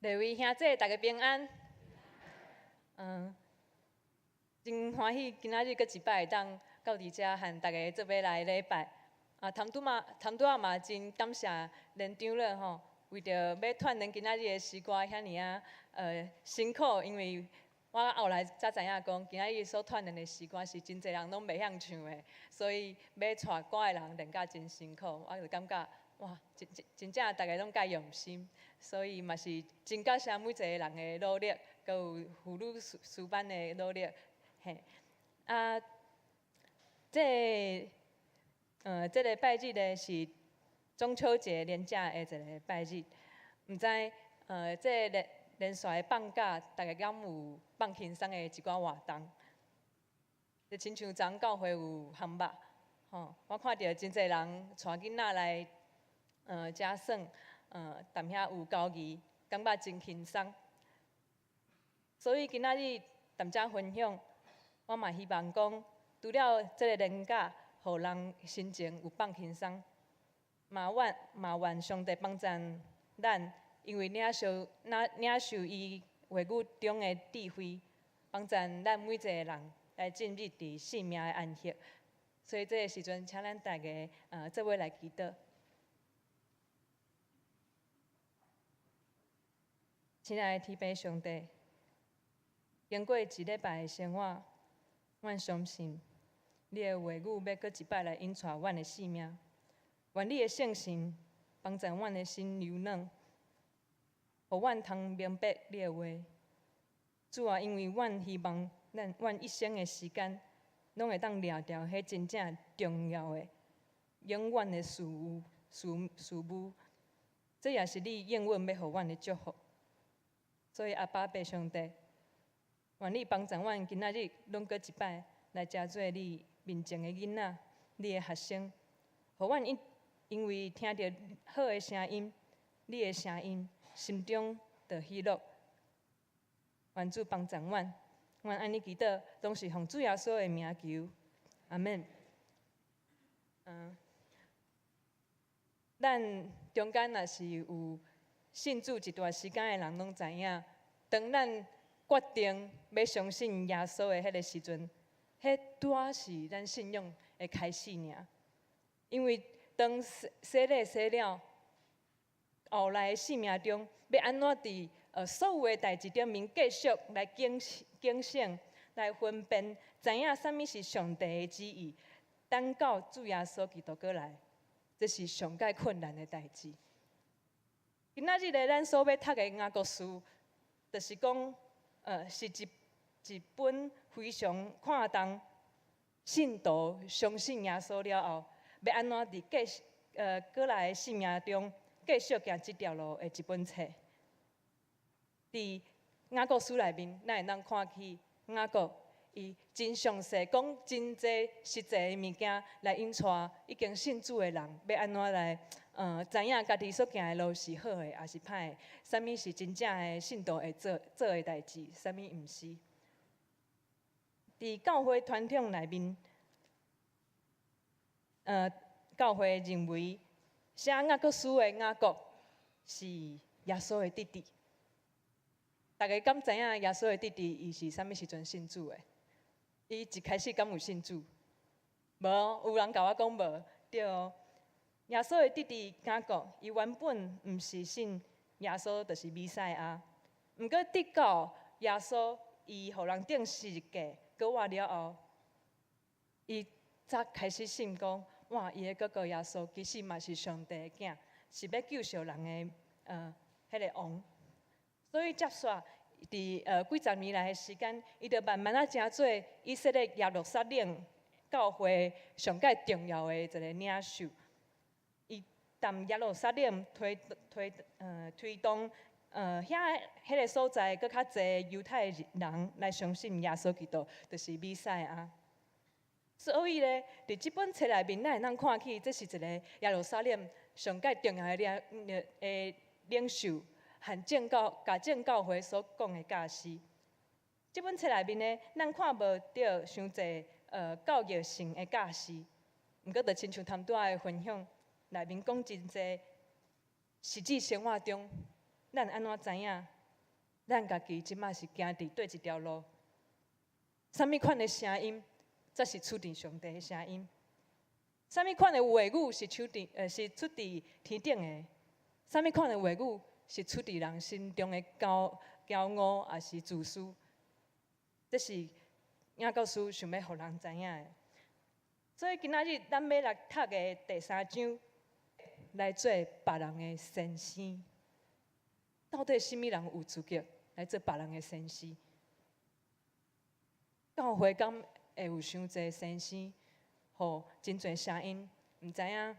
各位兄姊，大家平安。真歡喜今仔日閣一擺會當到佇遮和大家做伙來禮拜。啊，頭拄嘛，頭拄仔嘛真感謝連長老吼，為著欲串聯今仔日的詩歌遐爾仔辛苦，因為我後來才知影講，今仔日所串聯的詩歌是真濟人攏袂曉唱的，所以欲帶歌的人練甲真辛苦，我就感覺哇，真真真正逐家攏介用心，所以嘛是真感謝每一個人的努力，閣有婦女詩班的努力，嘿。啊，這個拜日呢是中秋節連假的一個拜日，毋知這個連續的放假，大家敢有放輕鬆的一寡活動？就親像昨昏教會有烘肉，吼，我看著真濟人帶囡仔來，遮耍，踮遐有交誼，感覺真輕鬆。所以今仔日踮遮分享，我嘛希望講，除了這個連假，予人心情有放輕鬆，嘛願上帝幫贊咱，因為領受伊話語中的智慧，幫贊咱每一個人來進入佇生命的安息。所以這個時陣，請咱大家做伙來祈禱。親愛的天父上帝，經過一禮拜的生活，阮相信你的話語欲閣一擺來引帶阮的生命。願你的聖神幫助阮的心柔軟，予阮通明白你的話。主啊，因為阮希望咱阮一生的時間，攏會當掠著彼真正重要的、永遠的事物。這也是你永遠欲予阮的祝福。所以阿爸父上帝，願你幫助阮今仔日攏閣一擺來成做你面前的囡仔，你的學生，予阮因為聽著好的聲音，你的聲音，心中就喜樂。願主幫助阮，阮按呢祈禱，攏是奉主耶穌的名求，阿們。咱中間若是有信主一段時間的人，攏知影，當咱決定欲相信耶穌的彼個時陣，彼拄仔是咱信仰的開始爾。因為當洗禮洗了，後來的生命中，欲按怎佇所有的代誌頂面繼續來警醒、來分辨，知影啥物是上帝的旨意，等到主耶穌基督閣來，這是上蓋困難的代誌。今仔日咧，咱所欲讀的雅各書，就是講，是一本非常看重信徒相信耶穌了後，欲按怎佇閣來的生命中繼續行這條路的一本冊。佇雅各書內面，咱會當看起雅各伊真詳細講真濟實際的物件，來引帶已經信主的人，欲按怎來知影家己所行的路是好的，抑是歹的，啥物是真正的信徒會做的代誌，啥物毋是。佇教會傳統內面，教會認為寫雅各書的雅各是耶穌的弟弟。大家敢知影耶穌的弟弟伊是啥物時陣信主的？伊一開始敢有信主？無，有人共我講無，對哦。耶穌的弟弟雅各，伊原本毋是信耶穌，就是彌賽亞。毋過直到耶穌伊予人釘十字架，閣活了後，伊才開始信講，哇！伊的哥哥耶穌其實嘛是上帝的囝，是欲救贖人的彼個王。所以接續佇幾十年來的時間，伊就慢慢仔成做以色列耶路撒冷教會上蓋重要的一個領袖。伊踮耶路撒冷推動遐彼個所在閣較濟猶太人來相信耶穌基督，就是彌賽亞。所以咧，佇這本冊內面，咱會當看起，這是一個耶路撒冷上蓋重要的領袖，和共眾教會所講的教示。這本冊內面呢，咱看無著傷濟教義性的教示，毋過就親像頭拄仔的分享內面講真濟，實際生活中咱按怎知影？咱家己這馬是行佇佗一條路？啥物款的聲音，才是出佇上帝的聲音？啥物款的話語是出佇天頂的？啥物款的話語是出佇人心中的驕驕傲，抑是自私？這是雅各書想欲予人知影的。所以今仔日咱欲來讀的第三章，來做別人的先生。到底啥物人有資格來做別人的先生？教會敢會有傷濟先生，予真濟聲音，毋知影，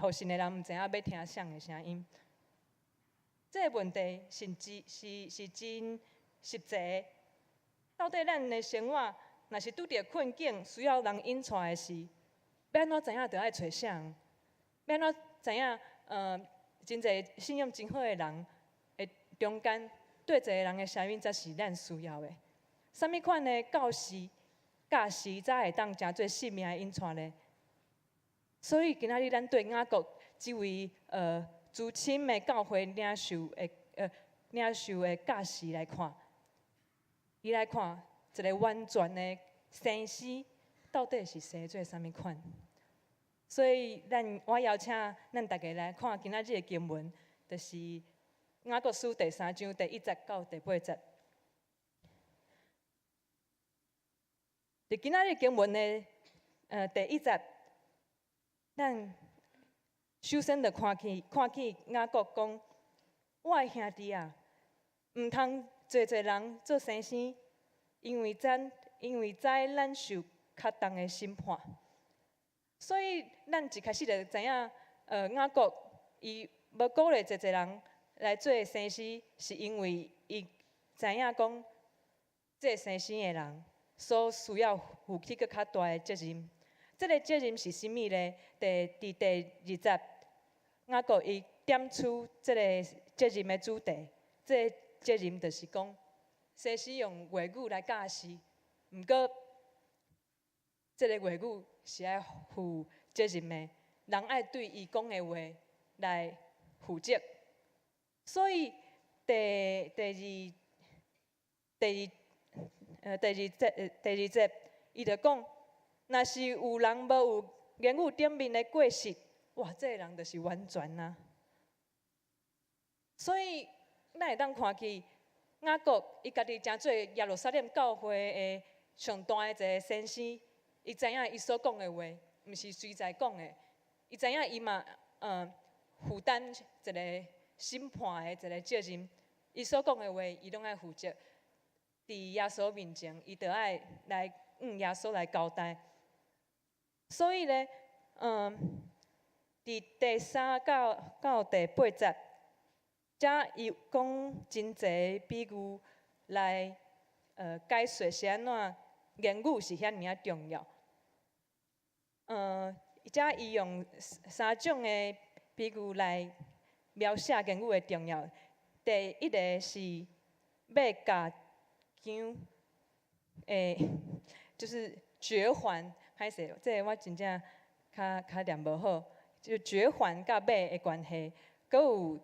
予信的人毋知影欲聽啥的聲音。這個問題是真是是真實際。到底咱的生活，若是拄著困境，需要人引帶的時，欲按怎知影著愛揣啥人？欲按怎知影？真濟信仰真好的人的中間，佗一個人的聲音才是咱需要的。啥物款的教示、教示才會當成做性命的引帶呢？所以今仔日咱對雅各這位資深的教會領袖的教示來看，伊來看一個完全的先生到底是生做啥物款？所以我邀請咱大家來看今仔日的經文，就是雅各書第三章第一節到第八節。佇今仔日經文的第一節，咱首先就看見雅各講：我的兄弟啊，毋通濟濟人做先生，因為知咱受較重的審判。所以咱一開始就知影，雅各伊無鼓勵濟濟人來做先生，是因為伊知影講，做先生的人所需要負起閣較大的責任。這個責任是啥物呢？佇第二節，雅各伊點出這個責任的主題。這個責任就是講，先生用話語來教示，毋過這個話語是愛負責任的，人愛對伊講的話來負責。所以第二節，伊就講，若是有人無有言語頂面的過失，哇，這個人就是完全啊。所以，咱會當看見雅各伊家己成做耶路撒冷教會的上大的一個先生，伊知影伊所講的話，毋是隨在講的，伊知影伊嘛負擔一個審判的一個責任，伊所講的話，伊攏愛負責。佇耶穌面前，伊著愛來向耶穌來交代。所以咧，佇第三到第八節，遮伊講真濟比喻來解說是按怎言語是遐爾仔重要。遮伊用三種的比喻來描寫言語的重要。第一个是馬佮鉗，就是嚼環，歹勢，這個我真正較念無好。就嚼環佮馬的關係，閣有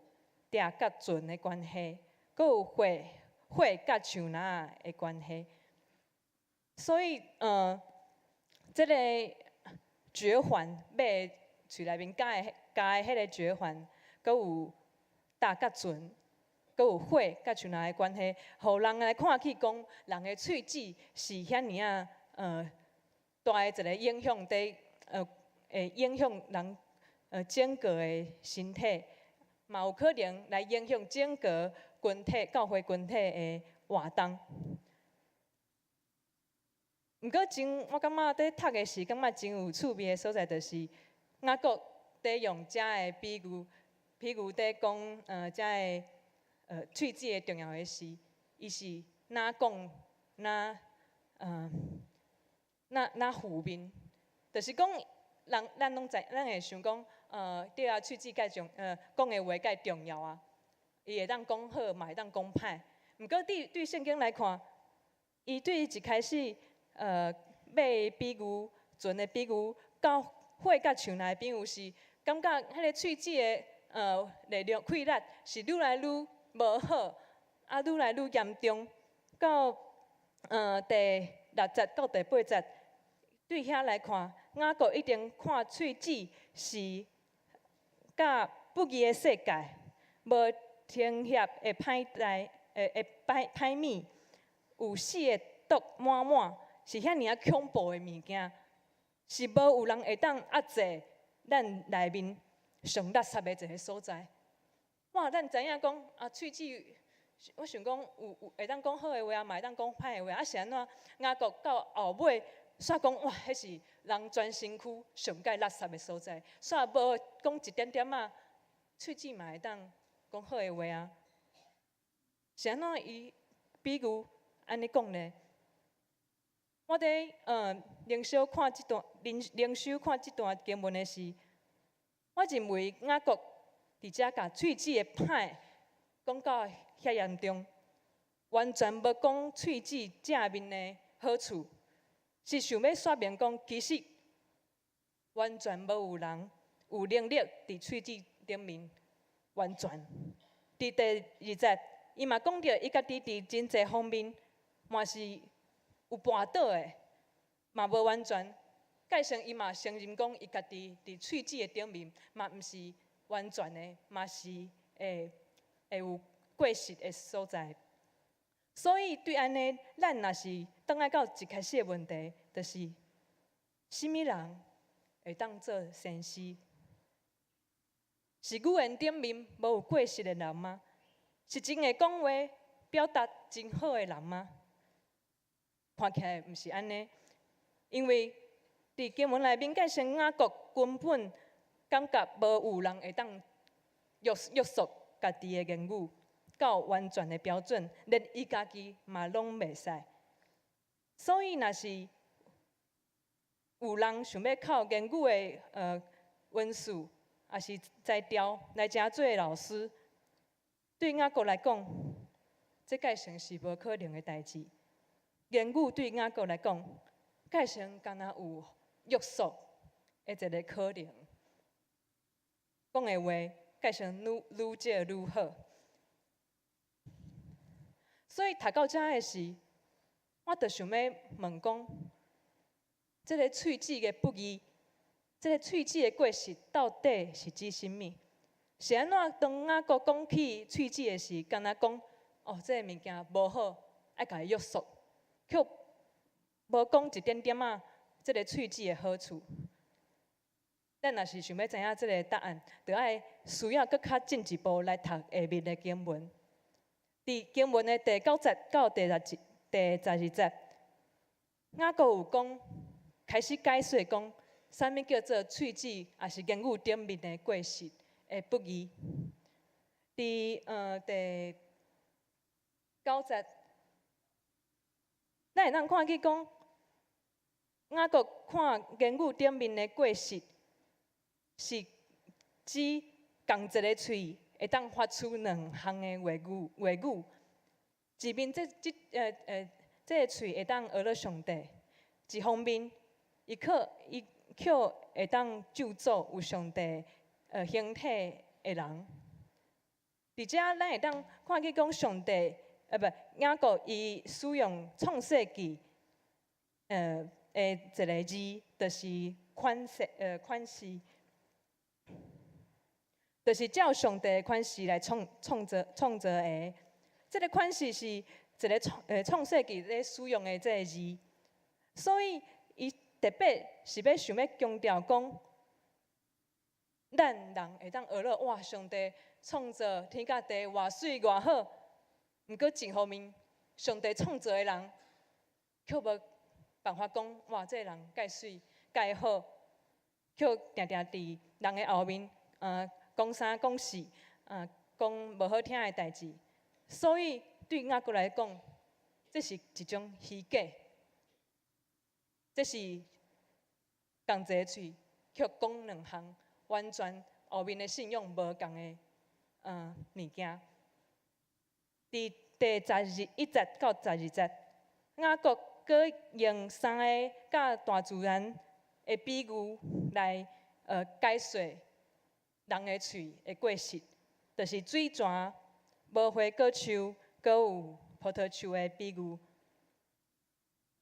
舟佮船的關係，閣有火佮樹林的關係。所以，這個嚼環馬喙內面咬的彼个嚼環，閣有舟佮船，閣有火佮樹林的關係，予人來看去講，人的喙齒是遐爾仔大的一個影響佇會影響人整個的身體，嘛有可能來影響整個群體、教會群體的活動。毋過真，我感覺佇讀的時，感覺真有趣味的所在，就是雅各佇用遮个比喻，比喻佇講遮个喙齒的重要的時，伊是若講若負面，就是講人咱攏知，咱會想講，對啊，喙齒蓋重，講的話蓋重要啊，伊會當講好，嘛會當講歹。毋過對聖經來看，伊對一開始，馬比喻、船的比喻，到火佮樹林的比喻是，感覺彼个喙齒的力量氣力是愈來愈無好，啊，愈來愈嚴重。到第六節到第八節，對遐來看，雅各一定看喙舌是佮不義的世界，無停歇的歹代，會歹歹物，有死的毒滿滿，是遐爾仔恐怖的物件，是無有人會當壓制咱內面上垃圾的一个所在。哇！咱知影講啊，喙舌，我想講有會當講好的話啊，嘛會當講歹的話啊，是按怎？雅各到後尾，煞講哇，彼是人全身軀上蓋垃圾的所在，煞無講一點點仔，喙舌嘛會當講好的話啊。是按怎伊比喻按呢講呢？我佇靈修看這段經文的時，我認為雅各佇遮共喙舌的歹講到遐嚴重，完全無講喙舌正面的好處，是想欲說明講，其實完全無有人有能力佇喙舌頂面完全。佇第二節，伊嘛講著伊家己佇真濟方面嘛是有跋倒的，嘛無完全。蓋成伊嘛承認講，伊家己佇喙舌的頂面嘛毋是完全的，嘛是會有過失的所在。所以對按呢，咱若是轉來到一開始的問題，就是啥物人會當做先知？是語言頂面無有過失的人嗎？是真會講話、表達真好的人嗎？看起來毋是按呢，因為佇經文內面解釋雅各根本感覺無有人會當約束家己的言語到完全的標準，連伊家己嘛攏袂使。所以，若是有人想欲靠言語的文術，抑是才調來成做老師，對雅各來講，這蓋成是無可能的代誌。言語對雅各來講，蓋成敢若有約束的一个可能。講的話蓋成愈愈少愈好。所以讀到遮的時，我就想欲問講，這个喙舌的不義，這个喙舌的過失，到底是指啥物？是按怎當雅各講起喙舌的時，敢若講哦，這个物件無好，愛共伊約束，卻無講一點點仔這个喙舌的好處。咱若是想欲知影這个答案，就愛需要閣較進一步來讀下面的經文。佇經文的第九節到第十二節，雅各有講，開始解說講，啥物叫做喙舌，抑是言語頂面的過失的不義。佇第九節，咱會當看見講，雅各看言語頂面的過失，是指仝一个喙會當發出兩項的話語。一面這个喙會當學了上帝，一方面伊卻會當咒詛有上帝形體的人。佇遮咱會當看見講上帝，不，雅各伊使用創世記的一个字，就是款式，款式。就是照上帝的款式來創造的。這个款式是一个創世記咧使用的這个字，所以伊特別是欲想欲強調講，咱人會當學了哇，上帝創造天佮地，偌媠偌好。毋過一方面，上帝創造的人，卻無辦法講哇，這个人蓋媠蓋好，卻定定佇人的後面，講三講四，講無好聽的代誌。所以對雅各來講，這是一種虛假，這是仝一个喙，卻講兩項，完全後面的信仰無仝的物件。佇第十一節到十二節，雅各閣用三个佮大自然的比喻來解說。人的喙的過失，就是水泉、無花果樹，閣有葡萄樹的比喻。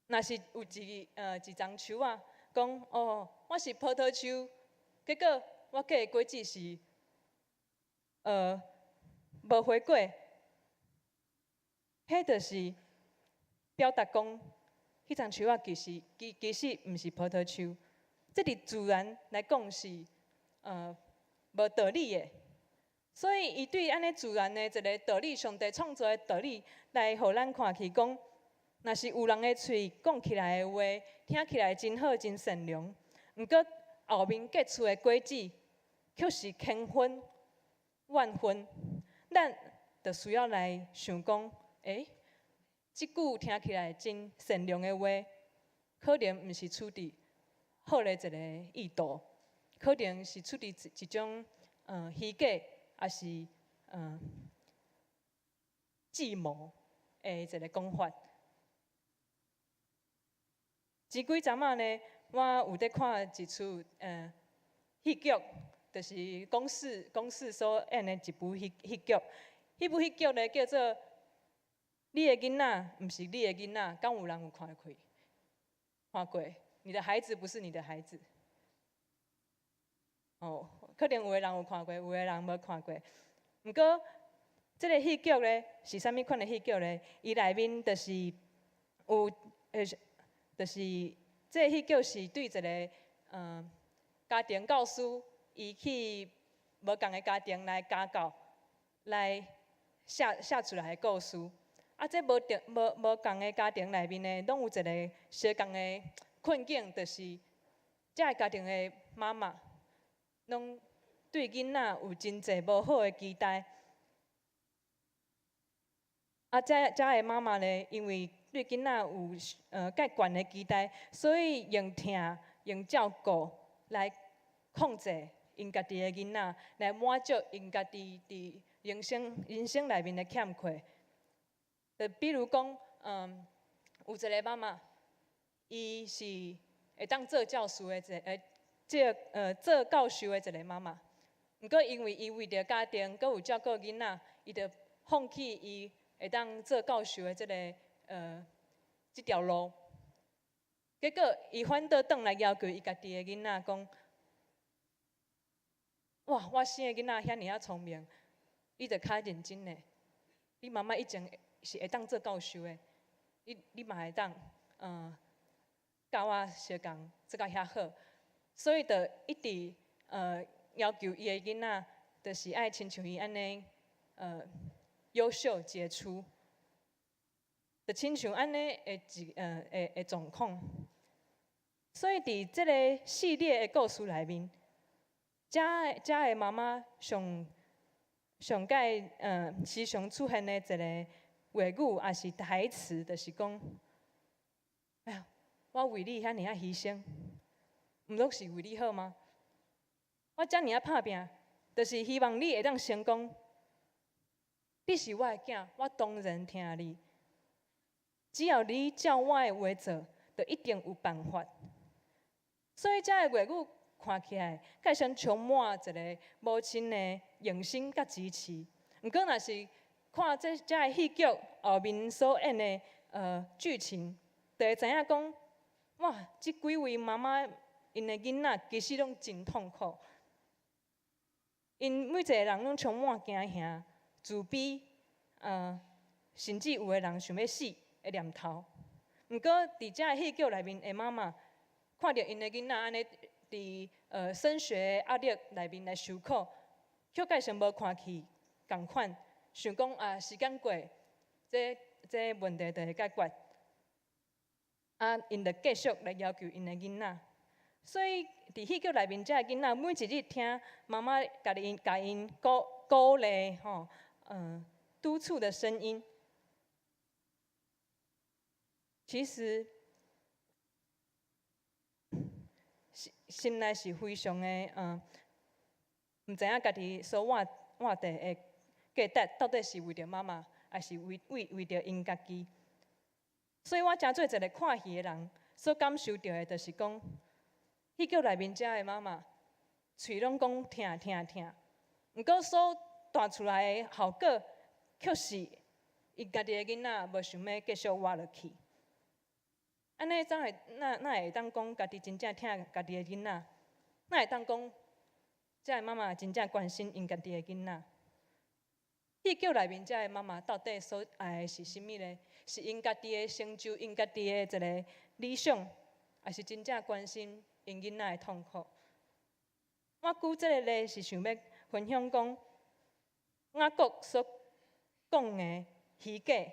若是有一叢樹仔，講哦，我是葡萄樹，結果我結的果子是無花果，彼就是表達講，彼叢樹仔其實毋是葡萄樹。這佇自然來講是無道理的。所以，伊對按呢自然的一个道理，上帝創造的道理，來予咱看去講，若是有人的喙講起來的話，聽起來真好、真善良，毋過後面結出的果子，卻是慳恨、怨恨。咱就需要來想講，欸，這句聽起來真善良的話，可能毋是出佇好的一个意圖，可能是出佇一種虛假，抑是計謀的一个講法。前幾陣仔呢，我有佇看一齣戲劇，就是公視所演的一部戲劇。彼部戲劇呢叫做《你的囡仔毋是你的囡仔》，敢有人有看過？看過？你的孩子不是你的孩子。哦，可能有的人有看過，有的人無看過。毋過，這个戲劇呢是啥物款的戲劇呢？伊內面就是有，就是這个戲劇是對一个家庭教師，伊去無仝的家庭來家教，來寫出來的故事。啊，這無仝的家庭內面呢，攏有一个相仝的困境，就是這个家庭的媽媽，攏對囡仔有真濟無好的期待。啊，這个媽媽呢，因為對囡仔有較懸的期待，所以用疼、用照顧來控制𪜶家己的囡仔，來滿足𪜶家己佇人生內面的欠缺。就比如講，有一个媽媽，伊是會當做教師的一个，做教授的一个媽媽。毋過因為伊為著家庭，閣有照顧囡仔，伊就放棄伊會當做教授的這條路。結果，伊反倒轉來要求伊家己的囡仔講：哇，我生的囡仔遐爾仔聰明，你著較認真的。你媽媽以前是會當做教授的，你嘛會當，佮我相仝做甲遐好，所以就一直要求伊的囡仔，就是愛親像伊按呢，優秀傑出，就親像按呢的一的狀況。所以佇這个系列的故事內面，遮个媽媽上上蓋時常出現的一个話語，抑是台詞，就是講：哎呀，我為你遐爾仔犧牲，毋攏是為你好嗎？我遮爾仔拍拚，就是希望你會當成功。你是我的囝，我當然疼你。只要你照我的話做，就一定有辦法。所以，遮个話語看起來，蓋像充滿一个母親的用心佮支持。毋過，若是看這个戲劇後面所演的劇情，就會知影講，哇，這幾位媽媽𪜶的囡仔其實攏真痛苦。𪜶每一个人攏充滿驚嚇、自卑，甚至有的人想欲死的念頭。毋過，佇遮个戲劇內面的媽媽，看著𪜶的囡仔按呢佇升學壓力內面來受苦，卻蓋像無看去仝款，想講啊，時間過，這問題就會解決。啊，𪜶就繼續來要求𪜶的囡仔。所以，佇戲劇內面，遮个囡仔每一日聽媽媽共𪜶鼓勵吼，督促的聲音，其實心內是非常的，毋知影家己所活著的價值到底是為著媽媽，抑是為著𪜶家己。所以我誠做一个看戲的人，所感受著的，就是講，戲劇內面遮个媽媽，喙攏講疼疼疼，毋過所帶出來的效果，卻是𪜶家己的囡仔無想欲繼續活落去。按呢怎會哪哪會當講家己真正疼家己的囡仔？哪會當講這个媽媽真正關心𪜶家己的囡仔？戲劇內面這个媽媽到底所愛的是啥物呢？是𪜶家己的成就，𪜶家己的一个理想，抑是真正關心𪜶囡仔的痛苦？我舉這个例是想欲分享講，雅各所講的虛假，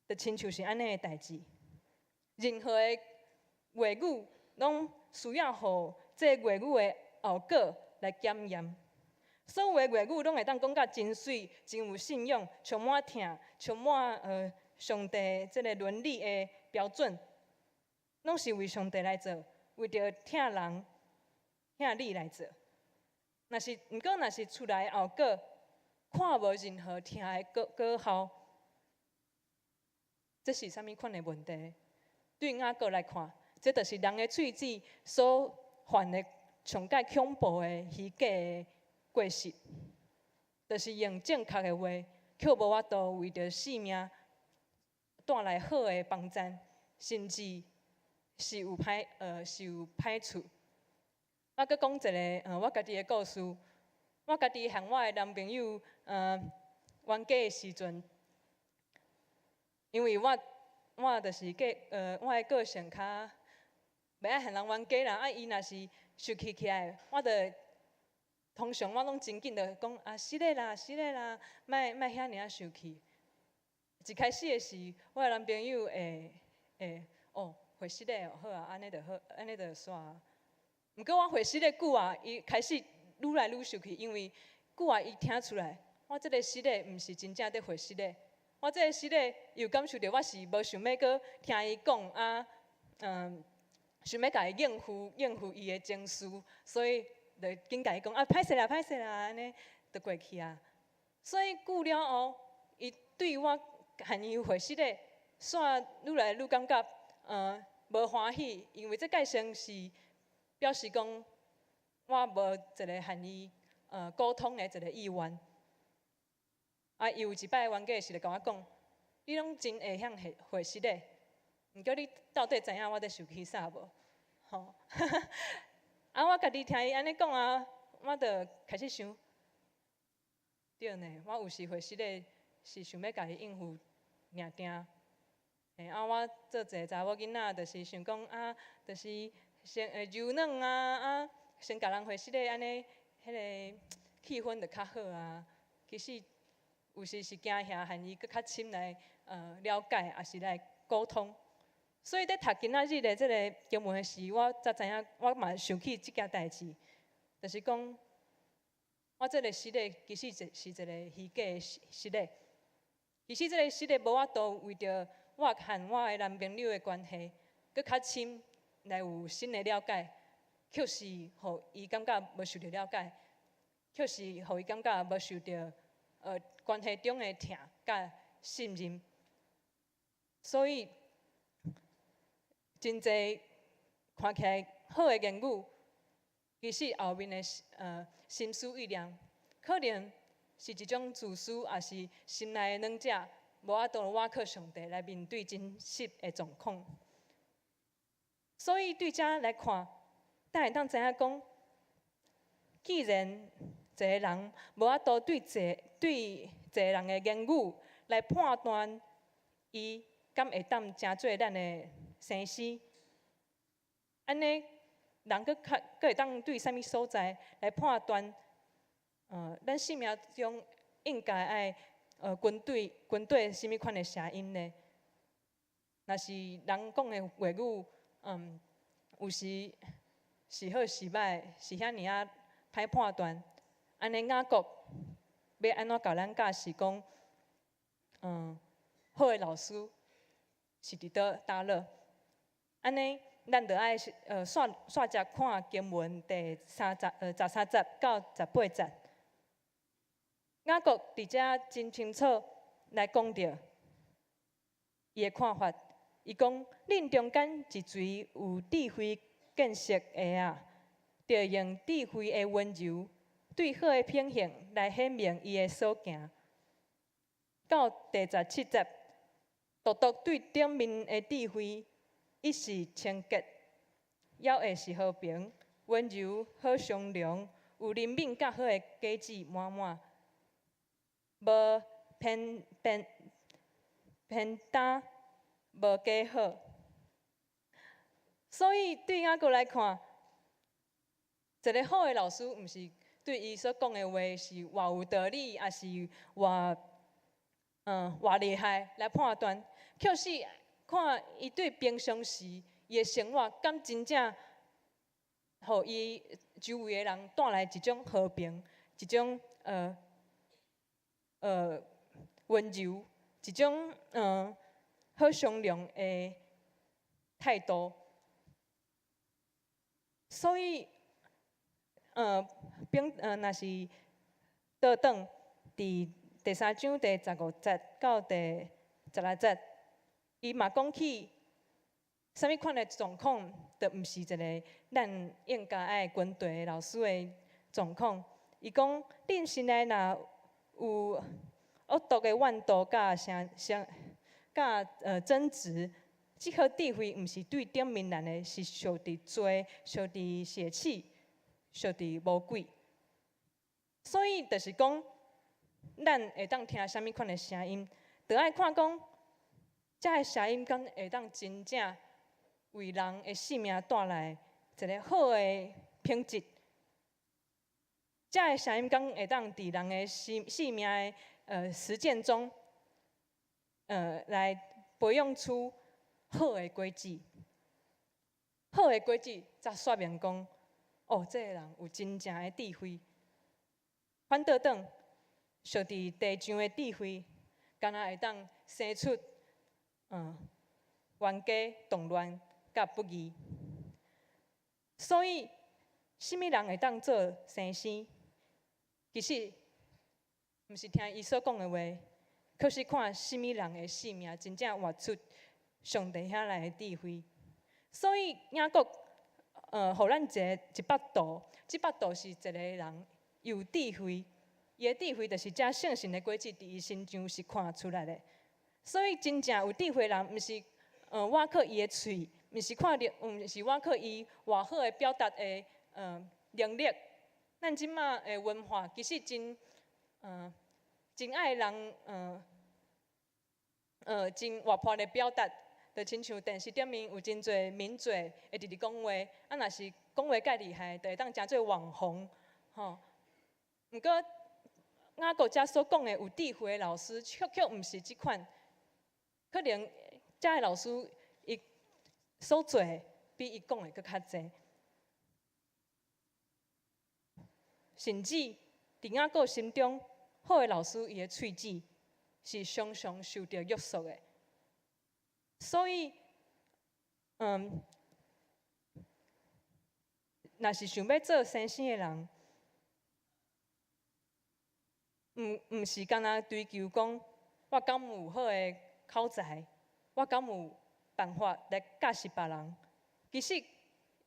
就親像是按呢的代誌。任何的話語，攏需要予這話語的後果來檢驗。所有的話語攏會當講甲真媠、真有信仰，充滿疼、充滿上帝這个倫理的標準，攏是為上帝來做，為著疼人、疼你來做。若是，毋過若是出來後果，看無任何疼的果效，這是啥物款的問題？對雅各來看，這就是人的喙舌所犯的上蓋恐怖的虛假的過失，就是用正確的話，卻無法度為著性命帶來好的幫贊，甚至是有歹處。我閣講一个我家己的故事。我家己和我的男朋友冤家的時陣，因為我就是我的個性較袂愛和人冤家啦。啊，伊若是生氣起來，我就通常我攏真緊就講啊，是咧啦，是咧啦，莫莫遐爾仔生氣。一開始的時，我的男朋友會哦，會失禮哦，好啊，按呢就好，按呢就煞。毋過我會失禮久啊，伊開始愈來愈生氣，因為久啊，伊聽出來，我這个失禮毋是真正佇會失禮。我這个失禮又感受著我是無想欲閣聽伊講啊，想欲共伊應付應付伊的情緒，所以就緊共伊講啊，歹勢啦，歹勢啦，按呢就過去啊。所以久了後，伊對我和伊會失禮，煞愈來愈感覺無歡喜，因為這界線是表示講我無一个和伊溝通的一个意願。啊，伊有一擺冤家時就共我講，你攏真會曉會會失禮，毋過你到底知影我佇生氣啥無？吼，啊，我家己聽伊按呢講啊，我就開始想，對呢，我有時會失禮是想欲共伊應付爾定。嘿，啊，我做一个查某囡仔，就是想講啊，就是先會柔軟啊，啊，先共人會失禮按呢，彼个氣氛就較好啊。其實有時是驚遐和伊閣較深來了解，抑是來溝通。所以佇讀今仔日的這个經文的時，我才知影，我嘛想起這件代誌，就是講，我這个失禮其實是一个虛假的失禮。其實這个失禮無法度為著我和我的男朋友的關係閣較深來有新的了解，卻是予伊感覺無受著了解，卻是予伊感覺無受著關係中的疼佮信任。所以，真濟看起來好的言語，其實後面的心思意念，可能是一種自私，抑是心內的軟弱，無法度倚靠上帝來面對真實的狀況。所以對這來看，咱會當知影講，既然一个人無法度對一個人的言語來判斷伊敢會當成做咱的先生，按呢，人閣較閣會當對啥物所在來判斷？咱生命中應該愛跟對啥物款的聲音呢？若是人講的話語，有時是好是䆀，是遐爾仔歹判斷。按呢雅各欲按怎共咱教示講，好的老師是佇佗佗落？按呢，咱就愛煞接看經文第三節13節到18節。雅各佇遮真清楚來講著伊的看法。伊講：恁中間一濟有智慧見識的啊，著用智慧的溫柔，對好的品行來顯明伊的所行。到第17節，獨獨對頂面的智慧，伊是清潔，猶會是和平、溫柔、好商量，有憐憫佮好的果子滿滿，無偏偏偏擔，無假好。所以對雅各來看，一个好的老師，毋是對伊所講的話是偌有道理，抑是偌厲害來判斷，卻是看伊對平常時伊的生活，敢真正予伊周圍的人帶來一種和平，一種溫柔，一種好商量的態度。所以，若是倒轉佇第三章第15節到第16節，伊嘛講起啥物款的狀況，就毋是一个咱應該愛跟隨的老師的狀況。伊講，恁心內若有惡毒的怨妒佮聲聲佮爭執，這號智慧毋是對頂面來的，是屬佇罪、屬佇邪氣、屬佇魔鬼。所以就是講，咱會當聽啥物款的聲音，著愛看講，這个聲音敢會當真正為人的性命帶來一个好的品質。這个聲音敢會當佇人的性命的實踐中，來培養出好的果子。好的果子才說明講，哦，這个人有真正的智慧。反倒轉，屬佇地上的智慧，敢若會當生出冤家、動亂佮不義。所以，啥物人會當做先生？其實，毋是聽伊所講的話，卻是看啥物人的性命真正活出上帝遐來的智慧。所以雅各，予咱一幅圖，這幅圖是一个人有智慧，伊的智慧就是這聖神的果子佇伊身上是看出來的。所以真正有智慧的人，毋是倚靠伊的喙，毋是看著，毋是倚靠伊偌好的表達的能力。咱這馬的文化其實真愛人真活潑的表達，就親像電視頂面有真濟名嘴會直直講話，啊，若是講話蓋厲害，就會當成做網紅，吼。毋過雅各遮所講的有智慧的老師，卻毋是這款。可能遮的老師伊所做的比伊講的閣較濟，甚至佇雅各心中，好的老師伊的喙齒是常常受著約束的。所以，若是想欲做先生的人，毋是干焦追求講，我敢有好的口才，我敢有辦法來教識別人。其實，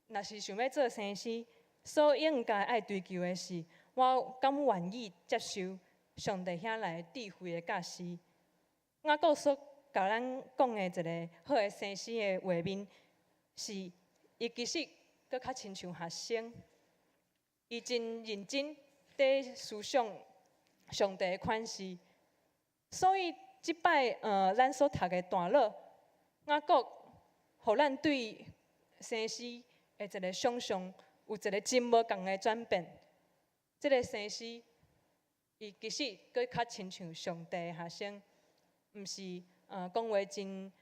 若是想欲做先生，所應該愛追求的是，我敢願意接受上帝遐來智慧的教示。雅各所共咱講的一个好的先生的畫面，是伊其實閣較親像學生，伊真認真佇思想上帝的款式。所以，這擺咱所讀的段落，雅各予咱對先生的一个想象，有一个真無仝的轉變。這个先生，伊其實閣較親像上帝的學生，毋是講話真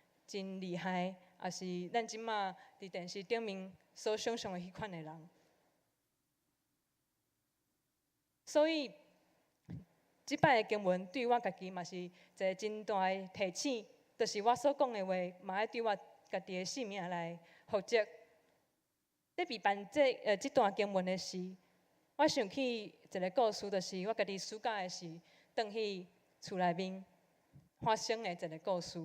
厲害，抑是咱這馬佇電視頂面所想象的彼款的人。所以，這擺的經文對我家己嘛是一个真大的提醒，就是我所講的話，嘛愛對我家己的性命來負責。咧備辦這段經文的時，我想起一个故事，就是我家己暑假的時，轉去厝內面發生的一个故事。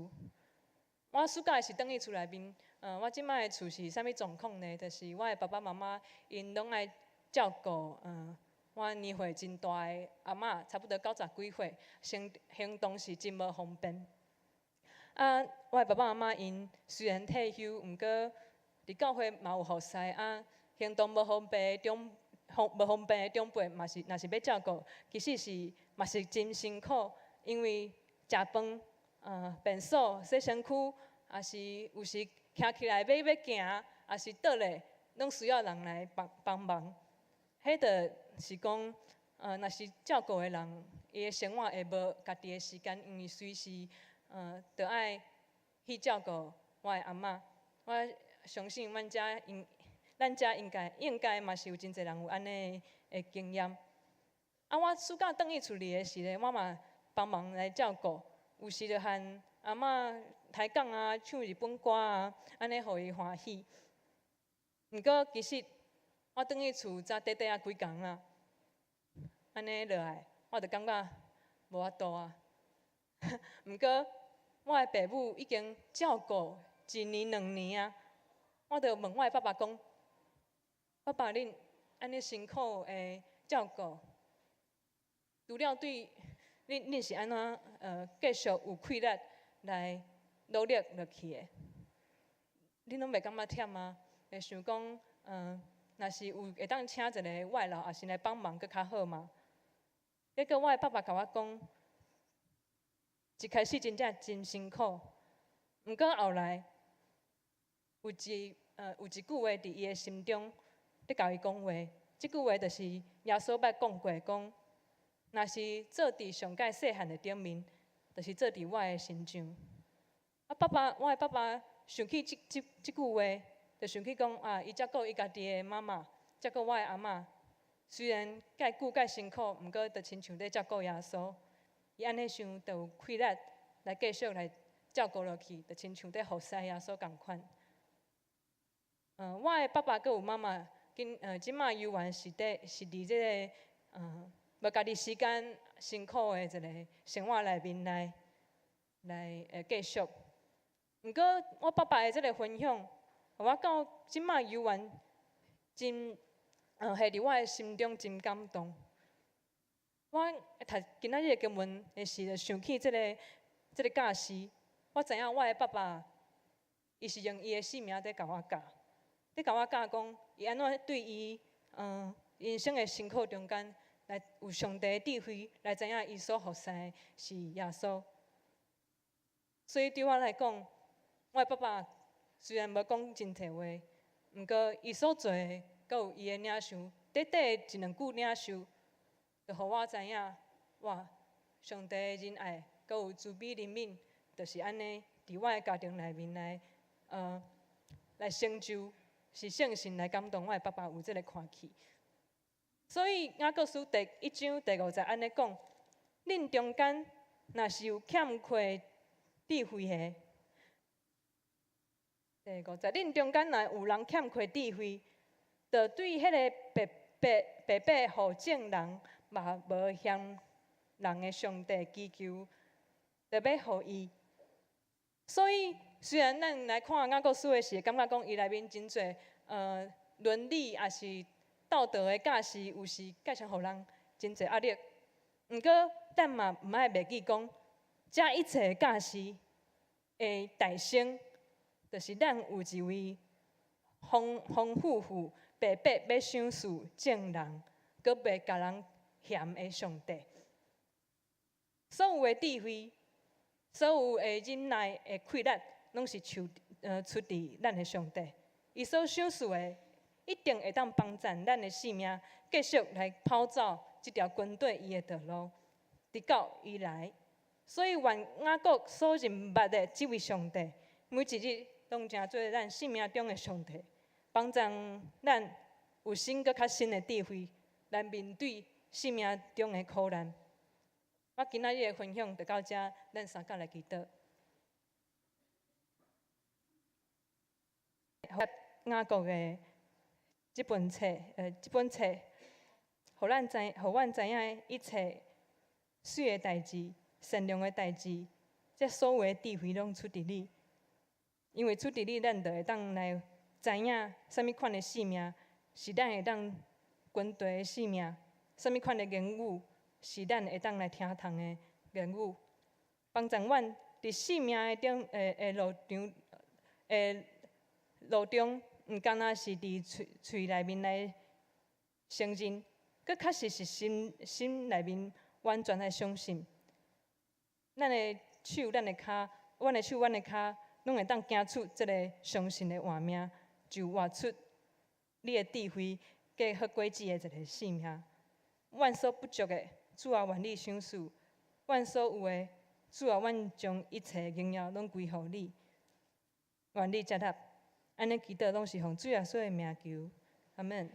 我暑假的時轉去厝內面，我這擺的厝是啥物狀況呢？就是我的爸爸媽媽𪜶攏愛照顧，我年歲真大的阿嬤，差不多九十幾歲，行動是真無方便。啊，我的爸爸媽媽𪜶雖然退休，毋過佇教會嘛有服侍啊，行動無方便的長方無方便的長輩嘛是，若是欲照顧，其實是嘛是真辛苦，因為食飯、便所、洗身軀，抑是有時徛起來欲行，抑是倒咧，攏需要人來幫幫忙。彼就是講，若是照顧的人，伊的生活會無家己的時間，因為隨時，著愛去照顧我的阿嬤。我相信阮遮應，咱遮應該嘛是有真濟人有按呢的經驗。啊，我暑假轉去厝裡的時咧，我嘛幫忙來照顧，有時就和阿嬤抬槓啊，唱日本歌啊，按呢予伊歡喜。毋過其實我轉去厝才短短仔幾工啦，按呢落來，我就感覺無法度啊。毋過我的爸母已經照顧一年兩年啊，我就問我的爸爸講：爸爸，恁按呢辛苦的照顧，除了對恁，恁是按怎繼續有氣力來努力落去的？恁攏袂感覺忝嗎？會想講，若是有會當請一个外勞，抑是來幫忙，閣較好嗎？結果我的爸爸共我講，一開始真正真辛苦，毋過後來有一句話佇伊的心中咧共伊講話，這句話就是耶穌捌講過，講若是做佇上蓋細漢的頂面，就是做佇我的身上。啊，爸爸，我的爸爸想起這句話，就想起講啊，伊照顧伊家己的媽媽，照顧我的阿嬤，雖然蓋久蓋辛苦，毋過就親像咧照顧耶穌。伊按呢想，就有氣力來繼續來照顧落去，就親像咧服侍耶穌仝款。我的爸爸閣有媽媽，今這馬猶原是佇這个無家己時間辛苦的一个生活內面來繼續。毋過我爸爸的這个分享，予我到這馬猶原真下佇我的心中真感動。我讀今仔日的經文的時，就想起這个教示。我知影我的爸爸，伊是用伊的性命佇共我教，佇共我教講，伊按怎對伊人生的辛苦中間，來有上帝的智慧，來知影伊所服侍的是耶穌。所以對我來講，我的爸爸雖然無講真濟話，毋過伊所做的，閣有伊的領袖，短短的一兩句領袖，就予我知影，哇！上帝的仁愛，閣有慈悲憐憫，就是按呢，佇我的家庭內面來成就，是聖神來感動我的爸爸有這个看見。所以雅各書第一章第五節按呢講：恁中間若是有欠缺智慧的，第五節，恁中間若有人欠缺智慧，就對彼个白白白白予眾人嘛無嫌人的上帝祈求，就欲予伊。所以，雖然咱來看雅各書的時，感覺講伊內面真濟倫理抑是道德的教示，有時造成予人真濟壓力。毋過，咱嘛毋愛袂記講，這一切的教示的代先，就是咱有一位豐豐富富、白白欲賞賜眾人，閣袂共人嫌的上帝。所有的智慧，所有的忍耐的氣力，攏是出自咱的上帝。伊所賞賜的，一定會當幫助咱的性命，繼續來跑走這條跟綴伊的道路，直到伊來。所以，願雅各所認捌的這位上帝，每一日攏成做咱生命中的上帝，幫助咱有新閣較深的智慧，來面對生命中的苦難。我今仔日的分享就到這，咱三甲來祈禱。雅各的這本冊，予阮知影一切媠的代誌、善良的代誌，這所有的智慧攏出佇你。因為出佇你，咱就會當來知影啥物款的生命是咱會當軍隊的性命，啥物款的言語是咱會當來聽通的言語，幫助阮佇性命的頂的的路場的路中，毋干焦是佇喙喙內面來承認，閣確實是心心內面完全來相信。咱的手、咱的跤，阮的手、阮的跤，攏會當行出這个相信的活命，就活出你的智慧，佮好果子的一个性命。阮所不足的，主啊，願你賞賜；阮所有的，主啊，阮將一切榮耀攏歸予你。願你接納，按呢祈禱攏是奉主耶穌的名求，阿門。